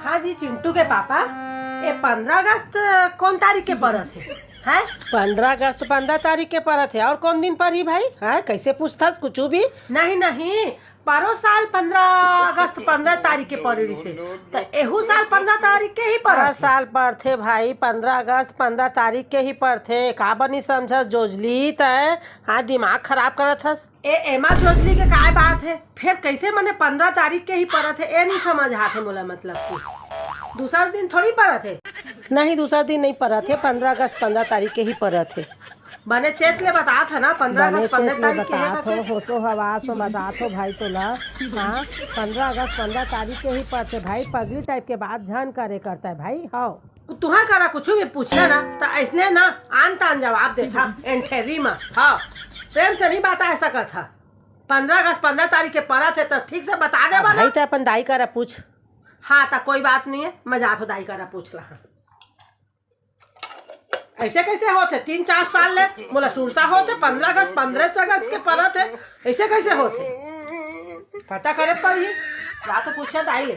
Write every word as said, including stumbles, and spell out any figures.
हाँ जी, चिंटू के पापा, ये पंद्रह अगस्त कौन तारीख के परत हे? हैं? पंद्रह अगस्त पंद्रह तारीख के परत हे, और कौन दिन परही भाई? हैं, कैसे पूछथस कुछ भी? नहीं, नहीं, परो साल पंद्रह अगस्त पंद्रह तारीख के पड़े रहिसे, त एहू साल पंद्रह तारीख के ही परत हे। हर साल परथे भाई, पंद्रह अगस्त पंद्रह तारीख के ही परथे। काबर नहीं समझस जोजली तय? हाँ, दिमाग खराब करत हस। ए, एमा जोजली के काय बात हे? फेर कैसे मने पंद्रह तारीख के ही परत हे, ए नहीं समझ आथे मोला, मतलब कि दूसर दिन थोड़ी परत हे। नहीं, दूसर दिन नहीं परत हे, पंद्रह अगस्त पंद्रह तारीख के ही परत हे। बने चेत ले बतात हे ना, पंद्रह बने अगस्त पंद्रह चेत ले तारीख के हे बतात हो, करके। होशो हवास हो बतात हो भाई तोला। हाँ, पंद्रह अगस्त पंद्रह तारीख के ही परथे भाई, पगली टाइप के बात झन करे करता है भाई। हाँ, तुहर करा कुछ भी पूछना ना, त ऐसने ना आन तान जवाब देथा, एंठेरी मा। हाँ, प्रेम से नहीं बता सकत हा। पंद्रह अगस्त पंद्रह तारीख के परत हे, त ठीक से बता दे अब बना। भाई, त अपन दाई करा पूछ। हाँ, त कोई बात नहीं है, मैं जात हो दाई करा पूछ ला। हाँ। ऐसे कैसे होथे? तीन चार साल ले मोला सुरता होथे, पंद्रह अगस्त, पंद्रह अगस्त के परत हे, ऐसे कैसे होथे? पता करे पड़ही, जात हो पूछे दाई ले।